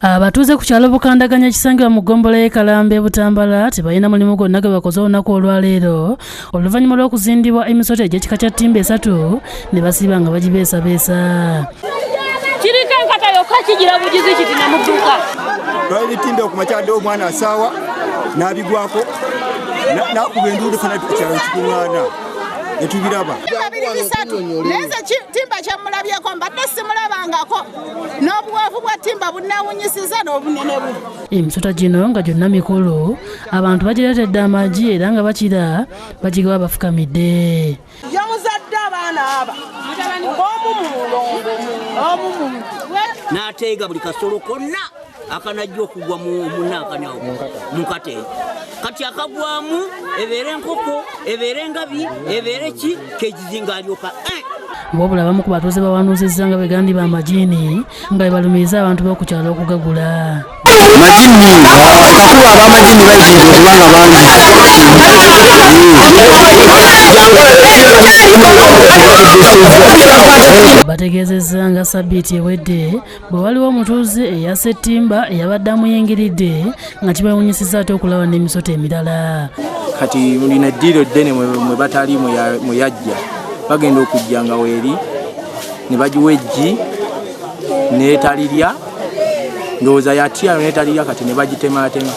Abatuuze ku kyalo Bukandaganya ekisangibwa mu ggombolola y'e Kalambe e Butambala tebalina mulimu gwonna gwe bakoze olunaku olwaleero oluvannyuma lw'okuzindibwa emisota egy'ekika kya ttimba esatu ne basiiba nga bagibeesabeesa. Kiriko enkata yokka kigira bugizi kiti ne mudduka. Lwali bitimba okumakya adde omwana asaawa n'abigwako n'akuba enduulu fena ekyalo kikuŋŋaana ne tubiraba. Biri bisatu naye nze timba kyemulabyeko mbadde simulabangako n'obuweevu bwa timba bunnewunyisiza n'obunene bwe. Emisota gino nga gyonna mikulu abantu bagireetedde amagi era nga bakira bagigawa bafukamidde. Yamuzadde abaana aba ng'omu mu mulongo omu mu n'ateega buli kasolo konna akanajja okugwa munankani awo mu nkata eyo kati akagwamu ebeere enkoko ebeere engabi ebeere ki kegizinga alyoka. Wabula abamu ku batuuze bawanuuzizza nga bwe gandiba amajiini nga bwe balumiriza abantu b'oku kyalo okugagula. Majini kakuba abamajini bayitiridde okubanga bangi. Bategeezezza nga sabbiiti ewedde bwe waliwo omutuuze eyassa ettimba eyabadde amuyingiridde nga kibawunyisizza ate okulaba n'emisota emirala. Kati lino eddiiro ddene mwe batali mwe yajja bagenda okujja nga weeri ne bagiwa eggi n'etalirya ndowooza yatya n'etalirya kati ne bagitemaatema.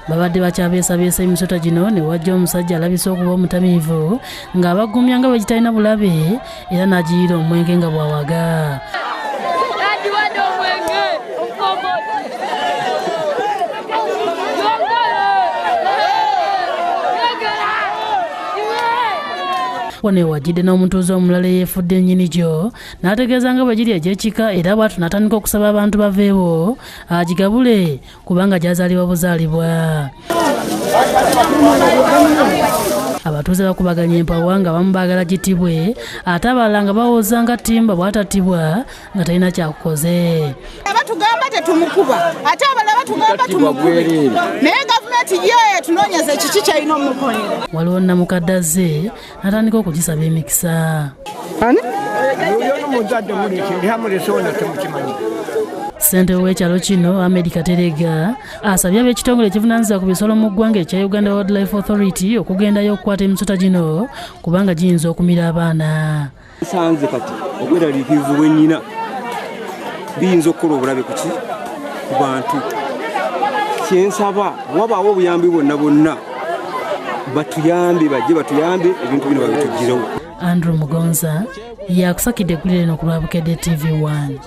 Babadde bakyabeesabeesa emisota gino ne wajja omusajja alabise okuba omutamiivu ng'abagumya nga bwe gitalina bulabe era n'agiyiira omwenge nga bw'awaga. Wano wajjidde n'omutuuze omulala eyeefudde nnyini gyo n'ategeeza nga bwe giri egy'ekika era bw'atyo n'atandika okusaba abantu baveewo agigabule kubanga gyazaalibwa buzaalibwa. Abatuuze bakubaganya empawa nga abamu baagala gitibwe ate abalala nga bawoza nga ttimba bw'atattibwa nga talina kyakukoze. Abatugamba tetumukuba ate abalala batugamba tumukube naye gavumenti ye etunoonyeza ekiki kyalina omukolera. Waliwo namukadde azze n'atandika okugisaba emikisa. Ssentebe w'ekyalo kino Ahmed Katerega asabye ab'ekitongole ekivunaanyizibwa ku bisolo mu ggwanga ekya Uganda Wildlife Authority okugendayo okukwata emisota gino kubanga giyinza okumira abaana. Nsanze kati obweraliikirivu bwe nnina biyinza okukola obulabe ku ki ku bantu. Kye nsaba wabaawo obuyambi bwonna bwonna batuyambe bajje batuyambe ebintu bino babituggyirewo. Andrew Mugonza yakusakidde eggulire lino ku lwa Bukedde TV1.